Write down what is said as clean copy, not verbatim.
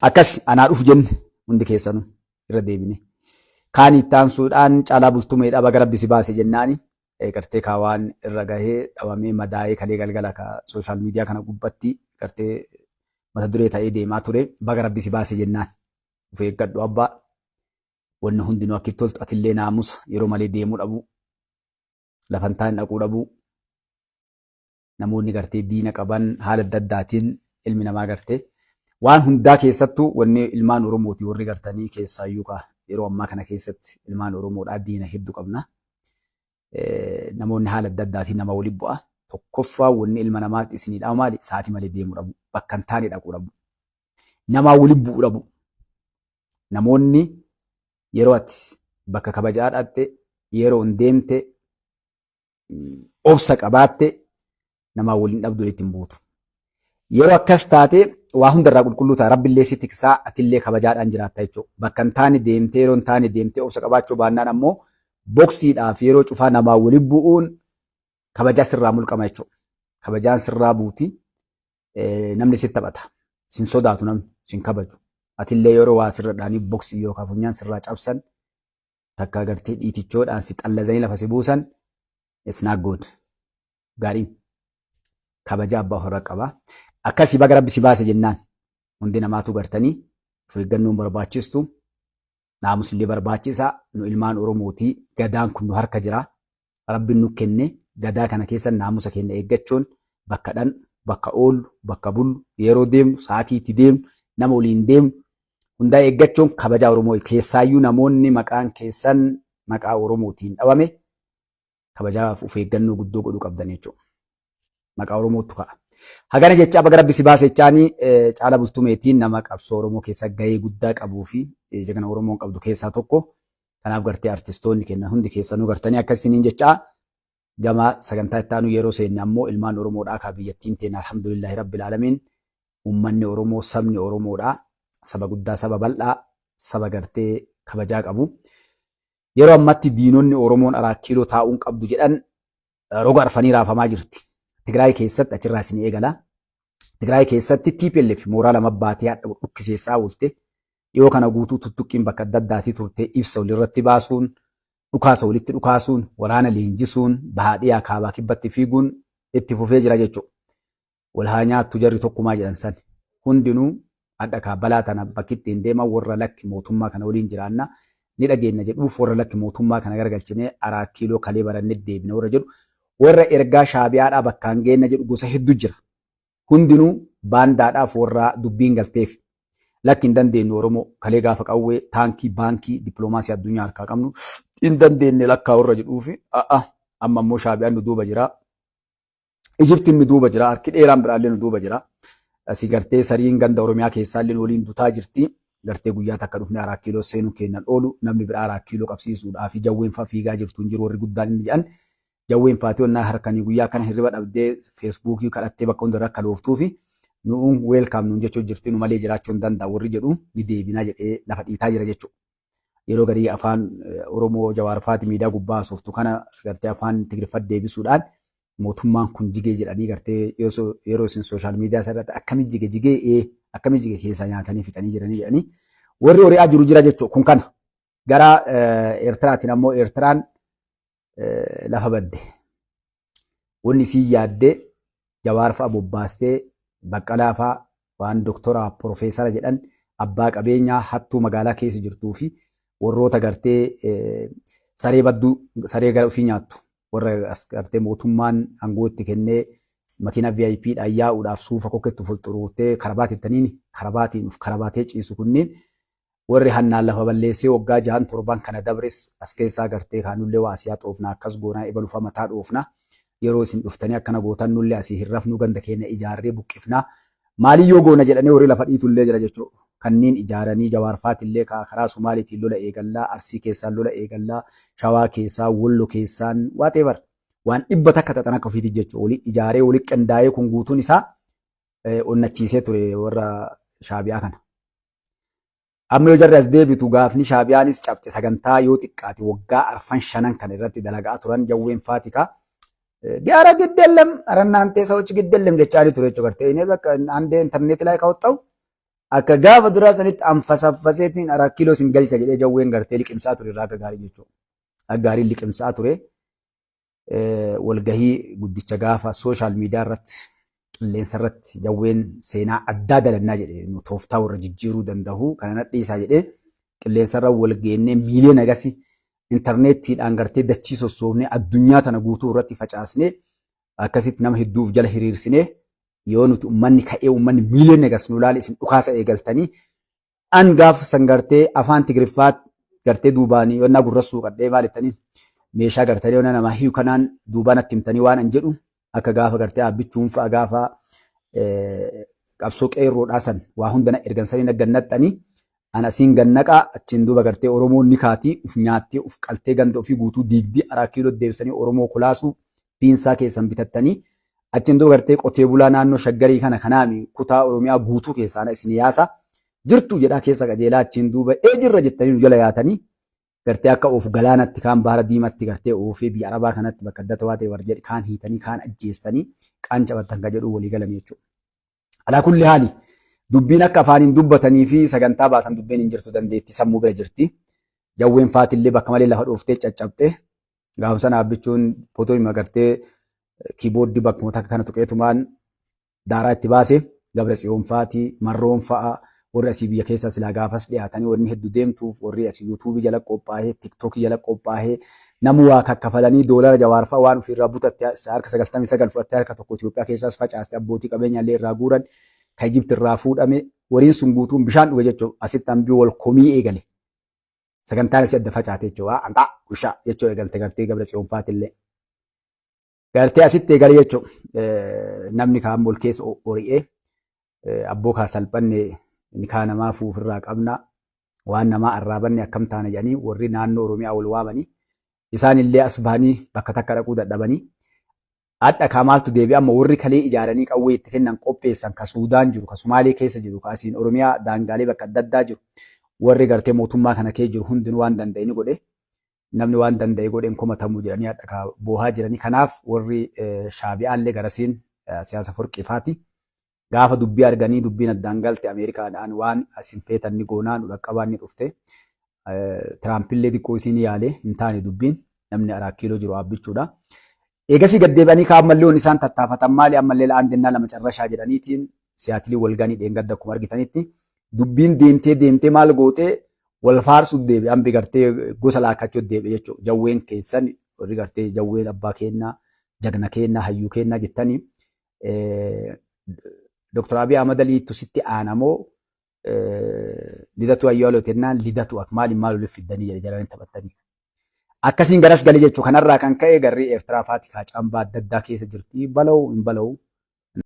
Akkas anaa dhufu jenne hundi keessanuu irra deebine. Kaan itti aansuudhaan Caalaa Bultumeedha, baga Rabbi si baase jennaani. Gartee kaa waan irra gahee dhawamee madaa'ee kalee galgala ka social media kana gubbatti gartee mata duree ta'ee deemaa ture, baga Rabbi si baase jennaan. Of eeggadhu abbaa. Wanni hundinuu akki toltu, atillee naamusa yeroo malee deemuu dhabuu. Lafa hin taane dhaquu dhabuu. Namoonni gartee diina qaban haala adda addaatiin ilmi namaa gartee waan hundaa keessattuu wanni ilmaan Oromooti warri gartanii keessaayyuu kaa yeroo ammaa kana keessatti ilmaan Oromoodhaa diina hedduu qabna. Namoonni haala adda addaatiin nama waliin bu'a. Tokkoffaa wanni ilma namaatti isinii dhabu maali? Sa'aatii malee deemuu dhabu. Bakka hin taane dhaquu dhabu. Namaa waliin bu'uu dhabu. Namoonni yeroo ati bakka kabajaa dhaqxe, yeroo hin deemte, obsa qabaatte, namaa waliin dhabdu, walitti hin buutu. Yeroo akkas taate waa hundarraa qulqulluu ta'a. Rabbillee si tiksaa, atillee kabajaadhaan jiraatta jechuudha. Bakka hin taane deemtee, yeroo hin taane deemtee, obsa qabaachuu baannaan ammoo boksiidhaaf yeroo cufaa namaa waliin bu'uun kabajaa sirraa mulqama jechuudha. Kabajaan sirraa buuti. Namni si taphata. Sin sodaatu namni, sin kabaju. Atillee yeroo waa sirra dhaanii boksii yookaan funyaan sirraa cabsan, takka gartee dhiitichoodhaan si xallazanii lafa si buusan, it's not good. Gaarii kabaja abbaa ofirra qaba. Akkasii baga Rabbi si baase jennaan hundi namaatu gartanii of eeggannoon barbaachistu, naamusillee barbaachisaa. Nu ilmaan Oromootii, gadaan kun nu harka jira. Rabbiin nu kenne gadaa kana keessa naamusa keenya eeggachuun bakka dhan, bakka oollu, bakka bullu, yeroo deemnu, sa'aatii itti deemnu, nama waliin deemnu hundaa eeggachuun kabajaa Oromoo. Keessaayyuu namoonni maqaan keessan maqaa Oromootiin dhawame kabajaaf of eeggannoo guddoo godhuu qabdan jechuudha. Maqaa Oromootu ka'a. Hagana jecha baga Rabbi si baase jechaanii Caala Bultumeetiin nama qabsoo Oromoo keessa gahee guddaa qabuu fi jagana Oromoon qabdu keessaa tokko. Kanaaf gartee artistoonni kennan hundi keessanuu gartanii akkasiniin jechaa gama sagantaa itti aanu yeroo seenne ammoo ilmaan Oromoodhaa kaa biyyattiin teenya, alhamdulillahi rabbil aalamiin, uummanni Oromoo, sabni Oromoodhaa saba guddaa, saba bal'aa, saba gartee kabajaa qabu. Yeroo ammatti diinonni Oromoon Araat Kiiloo taa'uun qabdu jedhan roga arfanii raafamaa jirti. Tigraay keessatti achirraa isin eegala. Tigraay keessatti TPLF mooraa lama baatee hadha dhukkiseessaa oolte. Dhiyoo kana guutuu tuttuqqiin bakka adda addaatii turte, ibsa walirratti baasuun, dhukaasa walitti dhukaasuun, waraana leenjisuun, bahaa dhiyaa kaabaa kibbatti fiiguun itti fufee jira jechuudha. Wal haa nyaattu jarri tokkumaa jedhan san. Hundinuu hadha kaa balaa tana bakki ittiin deeman warra lakki mootummaa kana waliin jiraanna ni dhageenna jedhuuf, warra lakki mootummaa kana garagalchinee Araat Kiiloo kalee barannee deebina warra jedhu, warra ergaa Shaabiyaadhaa bakkaan geenna jedhu gosa hedduu jira. Hundinuu baandaadhaaf warra dubbiin galteef. Lakki hin dandeenyu, Oromoo kalee gaafa qawwee, taankii, baankii, dippiloomaasii addunyaa harkaa qabnu hin dandeenye lakkaa warra jedhuufi amma immoo Shaabiyaan nu duuba jira. Ijiptiin nu duuba jira. Harki dheeraan biraallee nu duuba jira. Asii gartee sariin ganda Oromiyaa keessaallee nu waliin dutaa jirti. Gartee guyyaa takka dhufnee Araat Kiiloo seenuu kennan oolu namni biraa Araat Kiiloo qabsiisuudhaa fi jawween fa'aa fiigaa jirtu hin jiru warri guddaan inni jedhan. Jawween faatii onnaa harkanii guyyaa kana hirriba dhabdee Feesbuukii kadhattee bakka hundarra akka looftuu fi nu'uun welcome nuun jechuu jirti, nu malee jiraachuu hin danda'a warri jedhu ni deebinaa jedhee lafa dhiitaa jira jechuudha. Yeroo garii afaan Oromoo Jawaar faati miidiyaa gubbaa haasoftu kana gartee afaan Tigriffat deebisuudhaan mootummaan kun jigee jedhanii gartee yeroo isin social media isa irratti akkami jige, jigee ee akkami jige, keessaa nyaatanii fixanii jiranii jedhanii warri hori'aa jiru jira jechuudha. Kun kana gara Eertiraatiin ammoo Eertiraan lafa badde. Wanni isiin yaaddee Jawaar fa'a bobbaastee, Baqqalaa fa'a waan doktora profeesara jedhan, abbaa qabeenyaa hattuu magaalaa keessa jirtuu fi warroota gartee saree badduu saree gara ofii nyaattu, warra as gartee mootummaan aangoo itti kennee makiinaa VIP dhaan yaa'uudhaaf suufa kokettu fulxuruurtee karabaat ittaniin karabaatiin uf karabaatee ciisu, kunniin warri hannaan lafa balleessee waggaa jahan torban kana dabres as keessaa gartee kaanullee waa asii haxoofna, akkas goonaa, ebalufa mataa dhoofna, yeroo isin dhuftanii akkana gootan nullee asii hin rafnu, ganda keenya ijaarree buqqifna, maaliyyoo goona jedhanii warri lafa dhiitullee jira jechuudha. Kanneen ijaaranii Jawaarfaatillee karaa Somaaliitiin lola eegallaa, Arsii keessaan lola eegallaa, Shawaa keessaa, Wollo keessaan, whatever waan 100 xaxan akka ofiiti jechuudha. Wali ijaaree wali qindaa'ee kun guutuun isaa onnachiisee ture warra Shaabiyaa kana. Amma yoo jarri as deebitu gaafni Shaabiyaanis cabxe sagantaa yoo xiqqaate waggaa arfan shanan kana irratti dalagaa turan jawween faatikaa ዲያራ ግድ የለም ኧረ እናንተ ሰዎች ግድ የለም jechaanii ture jechuudha gartee inni bakka አንዴ ኢንተርኔት ላይ ካወጣው Akka gaafa duraa sanitti anfasaffaseetiin Araa Kiiloo sin galcha jedhee jawween gartee liqimsaa ture irraa akka gaarii jechuudha. Akka gaarii liqimsaa ture. Walgahii guddicha gaafa social media irratti qilleensa irratti jawween seenaa addaa dalannaa jedhe, nu tooftaa warra jijjiiruu danda'u kana nadhiisaa jedhee, qilleensa irra wal geennee miiliyoona gasi intarneettiidhaan gartee dachii sossoofnee addunyaa tana guutuu irratti facaasnee, akkasitti nama hedduuf jala hiriirsinee, yoo nuti ummanni ka'ee ummanni miiliyoona gas nu laale, isin dhukaasa eegaltanii. An gaaf san gartee afaan Tigriffaa gartee duubaanii yonnaa gurra suuqadhee maal jettanii meeshaa gartanii yonna namaa hiyu kanaan duubaan natti himtanii waan an jedhu, akka gaafa gartee aabbichuun fa'a gaafa qabsoo qeerroodhaa san waa hunda na ergan sanii na gannaxxanii, an asiin gannaqaa, achiin duuba gartee Oromoon ni kaatii uf nyaattee uf qaltee ganda ofii guutuu diigdii Araa Kiiloo deebisanii Oromoo kolaasuu piinsaa keessan bitattanii, achiin duuba gartee qotee bulaa naannoo Shaggarii kana kanaami kutaa Oromiyaa guutuu keessaa na isin yaasa jirtu jedhaa keessa qajeelaa, achiin duuba ee jirra jettanii nu jala yaatanii gartee akka oofu galaanatti, kaan baara diimatti gartee oofee biyya arabaa kanatti bakka adda ta'aa ta'e warra jedhe, kaan hiitanii, kaan ajjeestanii, kaan cabattan ka jedhu walii galanii jechuudha. Alaa kulli haali dubbiin akka afaaniin dubbatanii fi sagantaa baasan dubbiin hin jirtu, dandeettii sammuu bira jirti. Jawween faatillee bakka malee lafa dhooftee caccabte. Gaafa sana abbichuun footoo hima gartee kiibooddii bakkuma takka kana tuqeetumaan daaraa itti baase. Gabra Tsiyoon faati, Marroon fa'a, warri asii biyya keessaa silaa gaafas dhiyaatanii wanni hedduu deemtuuf, warri asii yuutuubii jala qophaa'ee, tiktookii jala qophaa'ee namu waa kakkafalanii doolara Jawaar fa'a waan ofiirraa butatte harka 99 fudhattee harka tokko Itoophiyaa keessaas facaaste, abbootii qabeenyaallee irraa guuran, ka Ijipti irraa fuudhame wariin sun guutuun bishaan dhuge jechuudha. Asitti hambii wal komii eegale. Sagantaan asii adda facaate jechuudha. Antaa ushaa jechuu eegalte gartee Gabra Tsiyoon faatillee. Gartee asitti eegale jechuudha. Namni kaan ol keessa ori'ee abboo kaa salphanne nikaa namaa fuufirraa qabna, waan namaa arraabanne akkam taana jedhanii warri naannoo Oromiyaa wal waamanii, isaan illee as bahanii bakka takka dhaquu dadhabanii. Hadha kaa maaltu deebi'e? Amma warri kalee ijaaranii qawwee itti kennan qopheessan, ka Suudaan jiru, ka Sumaalee keessa jiru, ka asiin Oromiyaa daangaalee bakka adda addaa jiru, warri gartee mootummaa kana kee jiru hundinuu waan danda'e ni godhe. Namni waan danda'e godheen komatamuu jedhanii hadha kaa boohaa jiranii. Kanaaf warri Shaabiyaallee garasiin siyaasa forqiifaati. Gaafa dubbii arganii dubbiin addaan galte, Ameerikaadhaan waan asin feetan ni goonaa nu dhaqqabaan ni dhufte. Tiraampillee xiqqoo isiin yaale, hin taane dubbiin, namni Araa Kiiloo jiru aabbichuudha. Eegasii gad deebi'anii kaa ammallee wanni isaan tattaafatan maali? Ammallee la'aan dennaa lama carrashaa jedhaniitiin Siyaatilii wal ganii dheengadda akkuma argitanitti dubbiin deemtee deemtee maal gootee wal faarsuu deebi'e, hambi gartee gosa laakkachuu deebi'e jechuudha. Jawween keessan warri gartee jawween abbaa keennaa, jagna keennaa, hayyuu keennaa jettanii, Dr. Abiy Ahmad Aliitu sitti aanamoo Lidatu Ayyaaloo jennaan, Lidatu ak maaliin maal oliif fiddanii jedhe jaranii taphattanii. Akkasiin garas galee jechuudha. Kanarraa kan ka'e garri Eertiraa faati kaacambaa adda addaa keessa jirti. Bala'u hin bala'u.